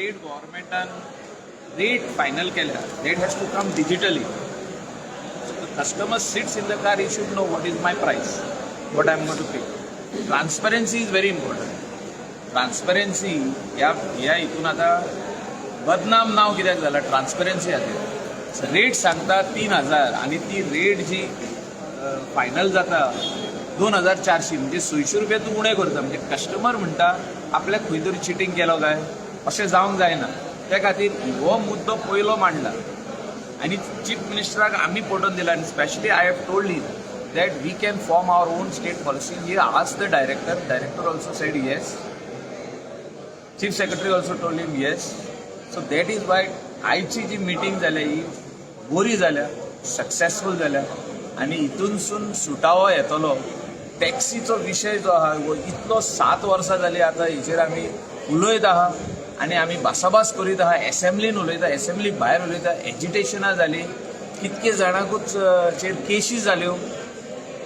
State गव्हर्मेंटान rate final केल्या, that has to come digitally. The customer sits in the car, he should know what is my price, what I am going to pay. Transparency is very important. Transparency ह्या ह्या हितून आतां बदनाम नांव कित्याक जाला transparency खातीर. रेट सांगता 3000 आनी ती रेट जी फायनल जाता 2400, म्हणजे 600 रुपया तूं उणें करता. म्हणजे कस्टमर म्हणटा आपल्याक खंय तरी चिटींग केलो काय. अशें जावंक जायना. त्या खातीर हो मुद्दो पयलो मांडला आनी चीफ मिनिस्टराक आमी पटोवन दिला आनी specially I have told him that we can form our own state policy. He asked the director, director also said yes. Chief secretary also told him yes. So that is why आयची जी meeting जाल्या ही बरी जाल्या, successful जाल्या आनी हितूनसून सुटावो येतलो. टॅक्सीचो विशय जो आहा हो इतलो 7 वर्सां जाली आतां हेचेर आमी उलयत आहा आनी आमी भासाभास करीत आहा. एसेंब्लीन उलयता, एसेंब्ली भायर उलयता. एजिटेशनां जाली, कितके जाणांकूच चेर केशी जाल्यो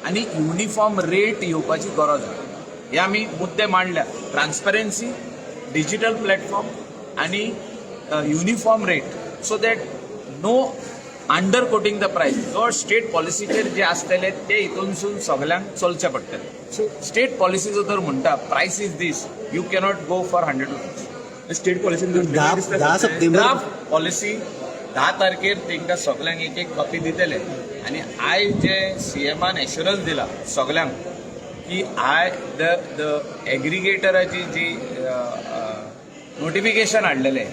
आनी युनिफॉर्म रेट येवपाची गरज आहा. हे आमी मुद्दे मांडल्या: ट्रान्सपरन्सी, डिजिटल प्लॅटफॉर्म आनी uniform rate, so that no under quoting the price. जो स्टेट पॉलिसीचेर जे आसतले ते हितूनसून सगल्यांक चलचें पडटलें. स्टेट पॉलिसीचो तर म्हणटा price is these, you cannot go for ₹100. State policy 10 10 September draft policy 10 तारखेर तांकां सगल्यांक एक एक कॉपी दितले आनी आयज जे सीएमान एश्युरन्स दिला सगल्यांक की I the the एग्रिगेटराची जी नोटिफिकेशन हाडलेलें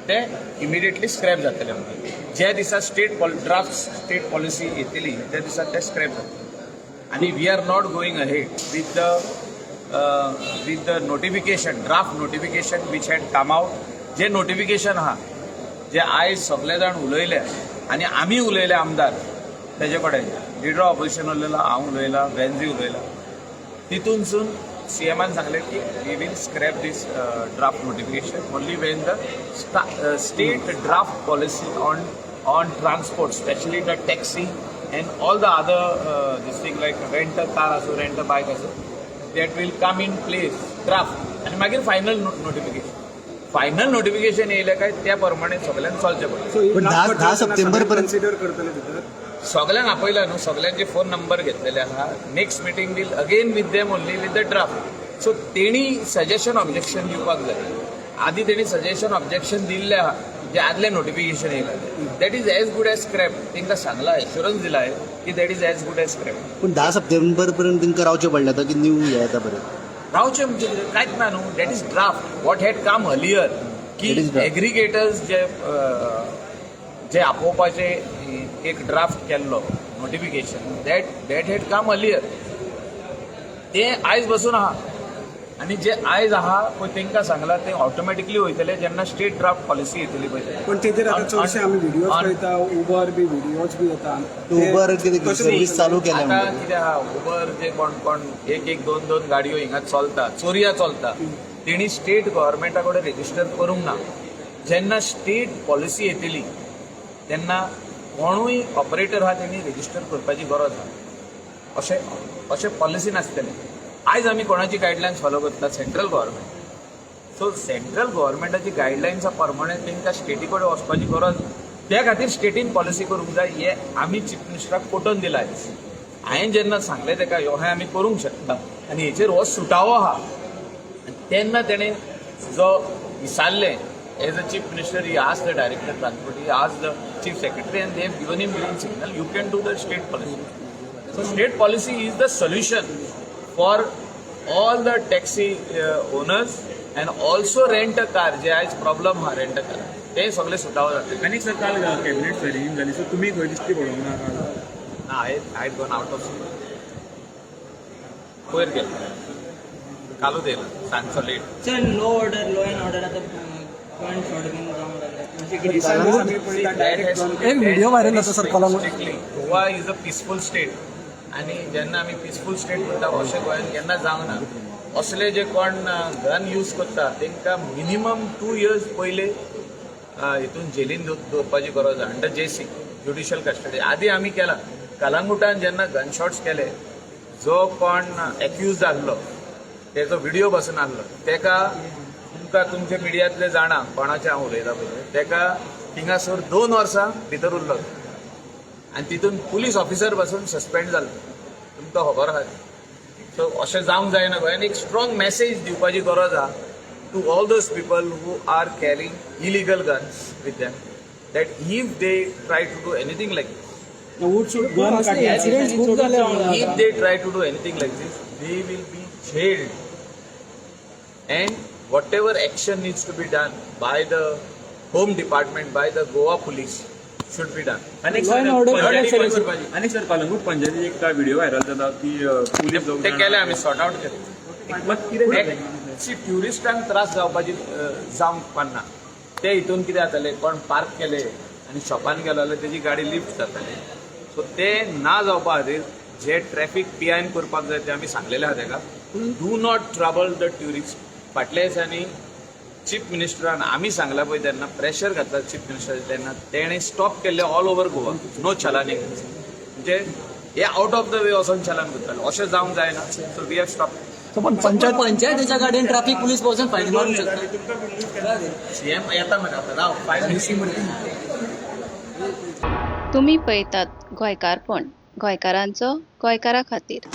तें इमिडिएटली स्क्रॅप जातलें म्हणून. ज्या दिसा स्टेट ड्राफ्ट स्टेट पॉलिसी येतली त्या दिसा तें स्क्रॅप जातलें आनी we are not going ahead with the notification, draft notification which had come out. J notification आहा, जे आयज सगळे जाण उलयले आनी आमी उलयले, आमदार तेजे कडेन, लिडर ऑफ ऑपोजिशन उलयला, हांव उलयला, वेन्झी उलयला, तितूनसून सीएमान सांगलें की we will scrap this draft notification only when the state draft policy on transport, specially the taxi and all the other this thing like rent a car आसूं, रेंट अ बायक आसूं, that will come in place, draft, आनी मागीर final notification. Final notification येयलें काय त्या प्रमाणे सगळ्यांक चलचें पडटा. पण 10 10 सप्टेंबर पर्यंत कन्सिडर करतले भितर? सगळ्यांक आपयला न्हू, सगळ्यांचे फोन नंबर घेतलेले आहा. Next meeting will again with them only, with the draft. So तेणी सजेशन ऑब्जेक्शन दिवपाक जाय. आदी तेणी सजेशन ऑब्जेक्शन दिल्ले आहा. जे आदले नोटिफिकेशन येयला, that is as good as scrap. तांकां सांगला, एश्युरन्स दिला आहे की that is as good as scrap. पण 10 सप्टेंबर पर्यंत तांकां रावचें पडलें आतां की न्यू हे येता पर्यंत? रावचें म्हणजे कितें? कांयच ना न्हू. That is draft what had come earlier की That is draft. एग्रिगेटर्स जे जे आपोवपाचे एक ड्राफ्ट केल्लो notification, that had come earlier, ते आयज बसून आहा आनी जे आयज आहा पळय तांकां सांगलां ते ऑटोमॅटिकली वयतले जेन्ना स्टेट ड्राफ्ट पॉलिसी येतली पळय. पण तेजेर आतां चडशे आमी व्हिडिओज पळयता, उबर बी व्हिडिओज बी येता. उबर कितें कशें सर्वीस चालू केल्या आतां म्हणटा. कितें आहा, उबर जे कोण कोण एक एक दोन दोन गाडयो हिंगा चलता, चोरया चलता, तेणी स्टेट गव्हर्मेंटा कडेन रेजिस्टर करूंक ना. जेन्ना स्टेट पॉलिसी येतली तेन्ना कोणूय ऑपरेटर आहा तेणी रेजिस्टर करपाची गरज आहा, अशें अशें पॉलिसी नासतलें. आयज आमी कोणाची गायडलायन्स फॉलो करता? Central government. सो सेंट्रल गव्हर्मेंटाची गायडलायन्सा प्रमाणे तांकां स्टेटी कडेन वचपाची गरज ना. त्या खातीर स्टेटीन पॉलिसी करूंक जाय हें आमी चीफ मिनिस्टराक पटोवन दिलां आयज. हांवें जेन्ना सांगलें ताका ह्यो आमी करूंक शकता आनी हेचेर हो सुटावो आहा आनी तेन्ना तेणें जो विचारलें, as a chief minister he asked the director transport, he asked the chief secretary, and they have given him green signal, you can do the state policy. So state policy is the solution for all the taxi owners and also rent a car. जे आयज problem आहा rent a car, ते सगळे सुटावो जातले. आनी sir, काल cabinet swearing जाली, so तुमी खंय दिश्टी पडोंक ना काल? ना, I gone out of, पयर गेलो, कालूच येयला सांजचो late. Sir, law order, law and order आता गन शॉट बीन जावंक लागले, अशें कितें? दिसान दीस आमी पळयता डायरेक्ट एक व्हिडिओ व्हायरल जाता sir Calangute. Strictly Goa is a peaceful state आनी जेन्ना आमी पिसफूल स्टेट म्हणटा, अशें गोंयान केन्ना जावंक ना. असले जे कोण गन यूज करता तांकां मिनिमम 2 इयर्स पयले हितून जेलीन दवरपाची गरज आहा, अंडर जेसी, ज्युडिशियल कस्टडी. आदी आमी केला, कलांगुटान जेन्ना गन शॉट्स केले, जो कोण एक्यूज आहलो तेजो व्हिडिओ बसून आहलो, तेका तुमकां तुमचे मिडियांतले जाणा कोणाचें हांव उलयतां पळय तेका थिंगासर 2 वर्सां भितर उरलो आनी तितून पुलीस ऑफिसर पासून सस्पेंड जालो. तुमकां खबर आहा. सो अशें जावंक जायना गोंयान. एक स्ट्रॉंग मॅसेज दिवपाची गरज आहा to all those people who are carrying illegal guns with them, that if they try to do anything like this, उठसूट गन काडले. Incidents खूप झाले. If they try to do anything like this, they will be jailed. And whatever action needs to be done by the Home Department, by the Goa Police, should be done. आनी Law and order करपाची. आनी sir, Calangute पंचायतीत एक video viral जाता की police दोग ते जाणां- केले आमी, सॉर्ट आउट केले. मात कितें जालें? सी, ट्युरिस्टांक त्रास जावपाची जावंक पडना. ते हितून कितें जाताले, कोण पार्क केले आनी शॉपान गेलो जाल्यार तेजी गाडी लिफ्ट जाताली. सो ते ना जावपा खातीर जे ट्रॅफीक पी आयन करपाक जाय ते आमी सांगलेले आहा तेका, do not trouble the tourist. फाटल्या दिसांनी चीफ मिनिस्टरान आमी सांगला पळय, तेन्ना प्रेशर घातला चीफ मिनिस्टराचेर, तेन्ना तेणें स्टॉप केल्लें all over Goa no chalaning. म्हणजे हे आउट ऑफ the वे वचोन चलान करताले, अशें जावंक जायना. So we have stop. पण पंचायत पंचायतीच्या गाडयेन ट्राफिक पुलीस वचून फायन मारूंक शकता. सीएम येता मरे आतां, राव 5 मिनिट्स. तुमी पळयतात गोंयकारपण, गोंयकारांचो गोंयकारा खातीर.